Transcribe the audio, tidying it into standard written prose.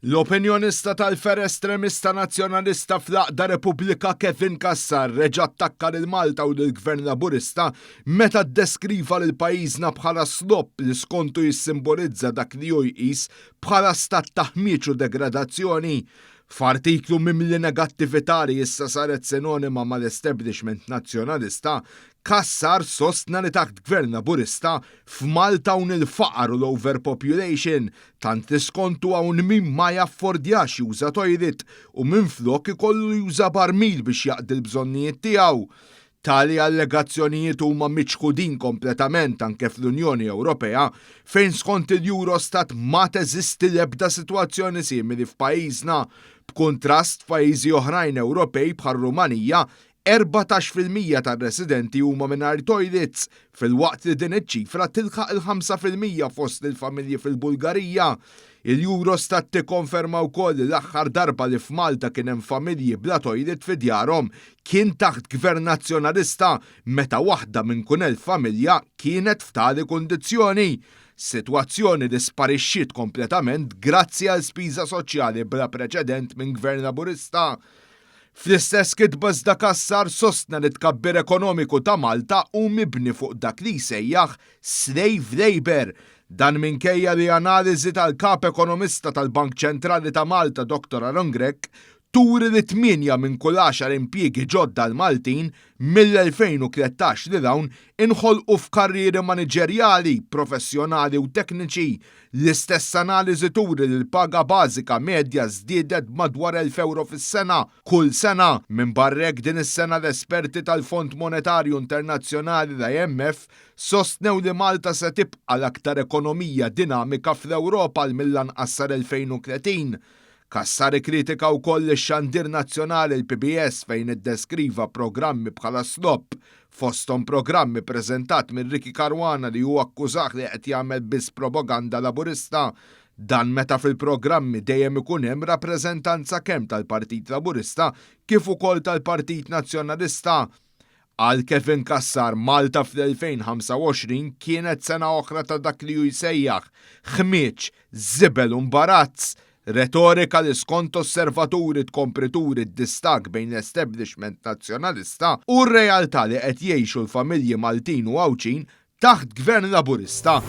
L-opinjonista tal-fer estremista nazzjonalista fl-Għaqda Repubblika Kevin Cassar reġa' attakka lil Malta u lill-Gvern Laburista meta ddeskriva lil pajjiżna bħala slopp li skontu jissimbolizza dak li hu jqis bħala stat ta' ħmieġ u degradazzjoni. F'artiklu mimli negattività li issa saret sinonima mal-establishment Nazzjonalista, Cassar sostna li taħt Gvern Laburista, f'Malta hawn il-faqar u l-overpopulation, tant li skontu hawn min ma jaffordjax juża toilet u minflok ikollu juża barmil biex jaqdi l-bżonnijiet tiegħu. Tali allegazzjonijiet huma miċħudin kompletament anke fl-Unjoni Ewropea fejn skont il-Eurostat ma teżisti l-ebda sitwazzjoni simili f'pajjiżna. B'kuntrast, f'pajjiżi oħrajn Ewropej bħar-Rumanija, 14% tar-residenti huma mingħajr toilets, filwaqt li din iċ-ċifra tilħaq il-5% fost il-familji fil-Bulgarija. Il-Eurostat tikkonferma wkoll li l-aħħar darba li f'Malta kien hemm familji bla toilet fi djarhom kien taħt Gvern Nazzjonalista meta waħda minn kull 1,000 familja kienet f'tali kundizzjoni. Sitwazzjoni li sparixxiet kompletament grazzi għal spiża soċjali bla preċedent minn Gvern Laburista. Fl-istess kitba iżda Cassar sostna li t-tkabbir ekonomiku ta' Malta hu mibni fuq dak li jsejjaħ slave labour. Dan minkejja li analiżi tal-Kap Ekonomista tal-Bank Ċentrali ta' Malta Dottor Aaron Grech turi li tmienja minn kull għaxar impjiegi ġodda għall-Maltin mill-2013 lil hawn inħolqu f'karrieri maniġerjali, professjonali u tekniċi. L-istess analiżi turi li l-paga bażika medja żdiedet b'madwar 1,000 ewro fis-sena, kull sena. Minbarra hekk din is-sena l-esperti tal-Fond Monetarju Internazzjonali, l-IMF, sostnew li Malta se tibqa' l-aktar ekonomija dinamika fl-Ewropa għal mill-anqas sal-2030. Cassar ikkritika wkoll ix-xandir nazzjonali l-PBS fejn iddeskriva programmi bħala slopp, fosthom programmi preżentat minn Ricky Caruana li hu akkużah li qed jagħmel biss propaganda Laburista. Dan meta fil-programmi dejjem ikun hemm rappreżentanza kemm tal-Partit Laburista kif ukoll tal-Partit Nazzjonalista. Għal Kevin Cassar, Malta fl-2025 kienet sena oħra ta' dak li hu jsejjaħ ħmieġ, żibel u mbarazz. Retorika li skont osservaturi tkompli turi d-distakk bejn l-establishment Nazzjonalista u r-realtà li qed jgħixu l-familji Maltin u Għawdxin taħt Gvern Laburista.